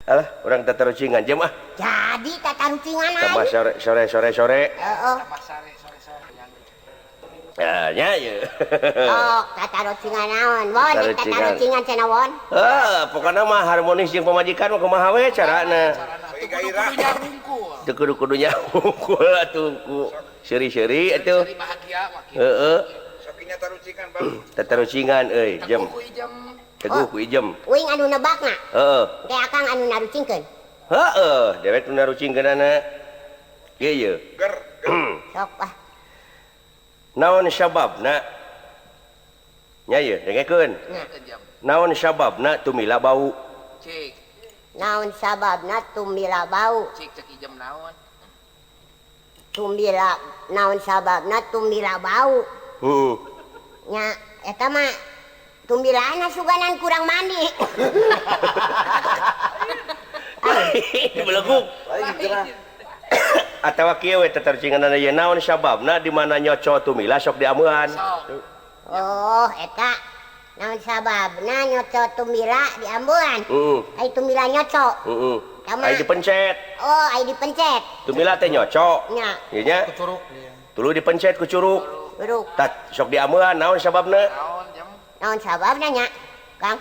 Alah, urang tatarucingan jam ah. Jadi tatarucingan Tambah aja. sore sore sore sore. Heeh. Ya, nya ye. Oh, tatarucingan naon? Won, Tatarucingan. Tatarucingan cenah, Won. Heeh, pokokna mah harmonis jeung pamajikan mah kumaha we carana. Gairah. Teu kudu-kudu nyahungkul atuh ku seuri-seuri atuh. Bahagia mah kitu. Heeh, Sokinya tarucingan, Bang. Tatarucingan euy, jem. Teguh ku Ijem. Teguh ku Ijem. Uing anu nebakna. Heeh. Engke akang anu narucingkeun. Heeh, dewek nu narucingkeunana. Ieu ye. Ger, ger. Sok ah. Naon sababna? Nya ye, dengekeun. Nya. Jam. Naon sababna tumila bau? Cik, Naon sababna tumila bau? Cik cek Ijem naon? Tumila, naon sababna tumila bau? Heeh. Nya eta mah tumbilana suganan kurang mandi. Beleguk. Atawa kieu we tatarucinganna ye, naon sababna di mana nyoco tumila sok diameuan? Sok. Oh, eta naon sababna nyoco tumila diambuan? Heeh. Ai tumila nyoco. Heeh. Tama. Ai dipencet. Oh, ai dipencet. Tumila teh nyoco. Nya. Ieu nya. Curug. Tuluy dipencet ku curug. Curug. Tat sok diameuan, naon sababna? Naon jam? Naon sababna nya? Kang.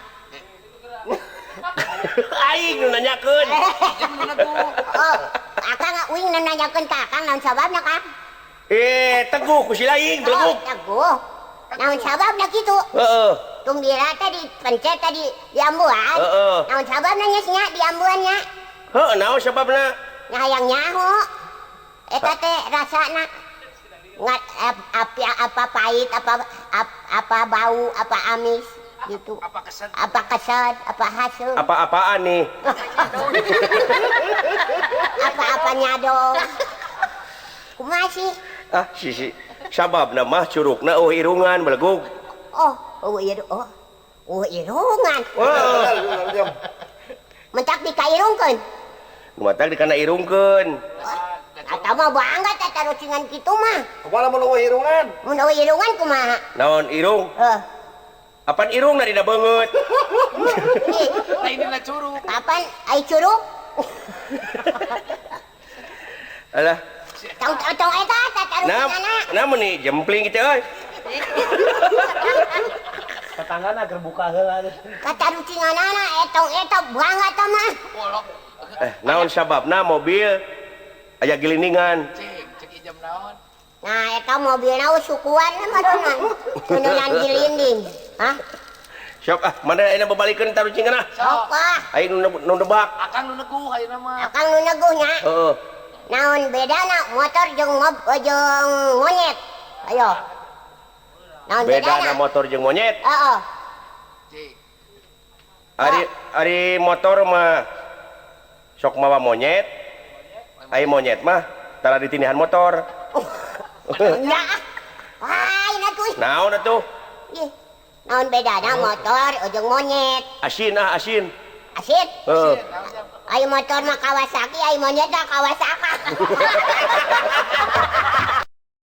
Aing nu nanyakeun. Ijem nu neguh. Oh, akang uing nu nanyakeun ka akang naon sababna, Kang? Eh, teguh ku si laing, beleguk. Oh, teguh. Naon sababna kitu? Heeh. Tumila teh dipencet tadi diambuan. Heeh. Naon sababna nya nya diambuan nya? Heeh, naon sababna? Nya hayang nyaho. Eta teh rasana ngat apa, apa pahit, apa apa bau, apa amis gitu. Apa kesan? Apa kesat, apa hasil. Apa-apaan nih? Apa-apa nyadong. Kumaha sih? Ah, si si sababna mah curugna oh irungan, beleguk. Oh, oh iya, oh. Oh, irungan. Wah, Mentak dikairungkeun. nu matak dikana irungkeun. Atau mah bangga tatarucingan kitu mah. Kumaha mun eueuh irungan? Mun eueuh irungan kumaha? Naon irung? Heuh. Apan irungna dina beungeut? Ih, Lain dina curug. Kapan ai curug? Alah, Tong tong eta nah, tatarucinganna. nah meuni jempling kitu euy. Tetanggana keur buka heula. Katarucinganana etong eta bangga tah mah. Bolok. Eh, naon sababna mobil aya giliningan? Cik, cek Ijem naon? Nah, eta mobilna sukuan mah meureunnan. Tununan gilinding. Hah? Sok ah, mana ayeuna babalikeun tarucingan ah. Sok ah. Aing nu nu nebak. Akang nu neguh ayeuna mah. Akang nu neguh nya. Heeh. Naon bedana motor jeung mob jeung monyet? Ayo. Naon Bedana bedana? motor jeung monyet? Heeh. Cik. Ari ari motor mah sok mawa monyet. Ari monyet mah tara ditinihan motor. Nya. Ah, ini tuh. Naon atuh? Ih. Naon bedana motor jeung monyet? Asin ah, asin. Asin. Heeh. Naon jam? Ai motor mah Kawasaki, ai monyet mah Kawasaka.